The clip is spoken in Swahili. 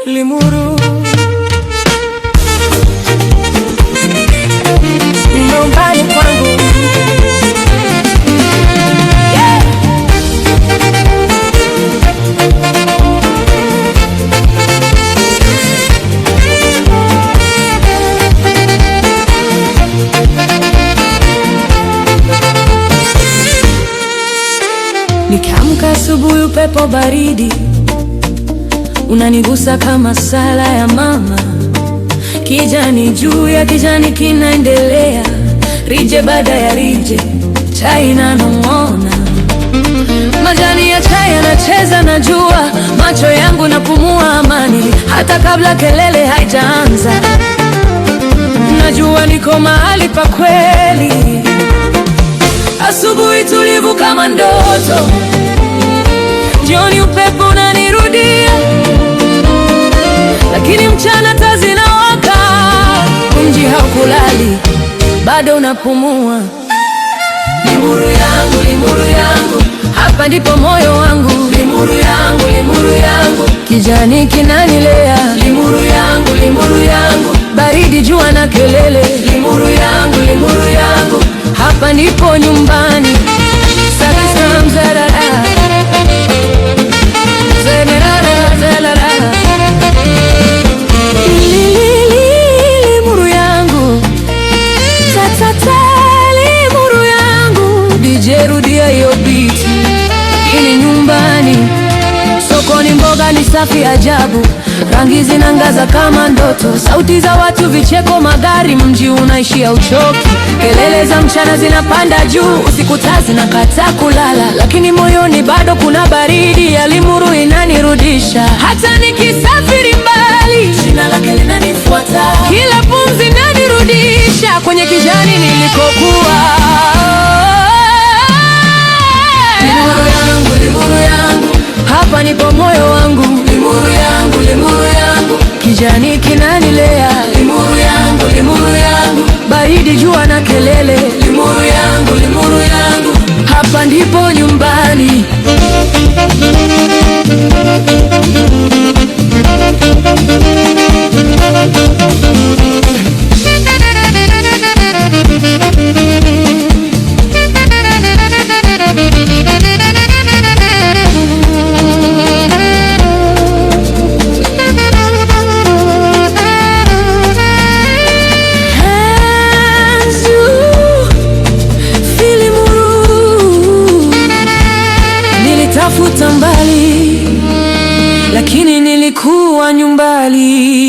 Limuru nyumbani kwangu, yeah. Nikiamka asubuhi, upepo baridi unanigusa kama sala ya mama. Kijani juu ya kijani kinaendelea, rije baada ya rije, chai inanong'ona. Majani ya chai yanacheza na jua, macho yangu napumua amani, hata kabla kelele haijaanza. Najua niko mahali pa kweli. Asubuhi tulivu kama ndoto, jioni upepo unanirudia, lakini mchana taa zinawaka. Mji haukulali, bado unapumua. Limuru yangu, Limuru yangu, hapa ndipo moyo wangu. Limuru yangu, Limuru yangu, kijani kinanilea. Limuru yangu, Limuru yangu, baridi, jua na kelele. Limuru yangu, Limuru yangu, hapa ndipo nyumbani. Sakisam zarara, zarara, zarara. Lili, Limuru yangu, tatata, Limuru yangu. DJ rudia hiyo beat, hii ni nyumbani. Sokoni mboga ni safi ajabu, rangi zinangaza kama ndoto, sauti za watu, vicheko, magari, mji unaishia uchoki. Kelele za mchana zinapanda juu, usiku taa zinakataa kulala, lakini moyoni bado kuna baridi ya Limuru inanirudisha. Hata nikisafiri mbali, jina lake linanifuata, kila pumzi inanirudisha kwenye kijani nilikokuwa. Limuru yangu, Limuru yangu, hapa nipo moyo wangu. Limuru yangu, Limuru yangu, kijani kinanilea. Limuru yangu, Limuru yangu, baridi, jua na kelele. Limuru yangu, Limuru yangu, hapa ndipo nyumbani. Hands juu, Filimuru. Nilitafuta mbali, lakini nilikuwa nyumbani.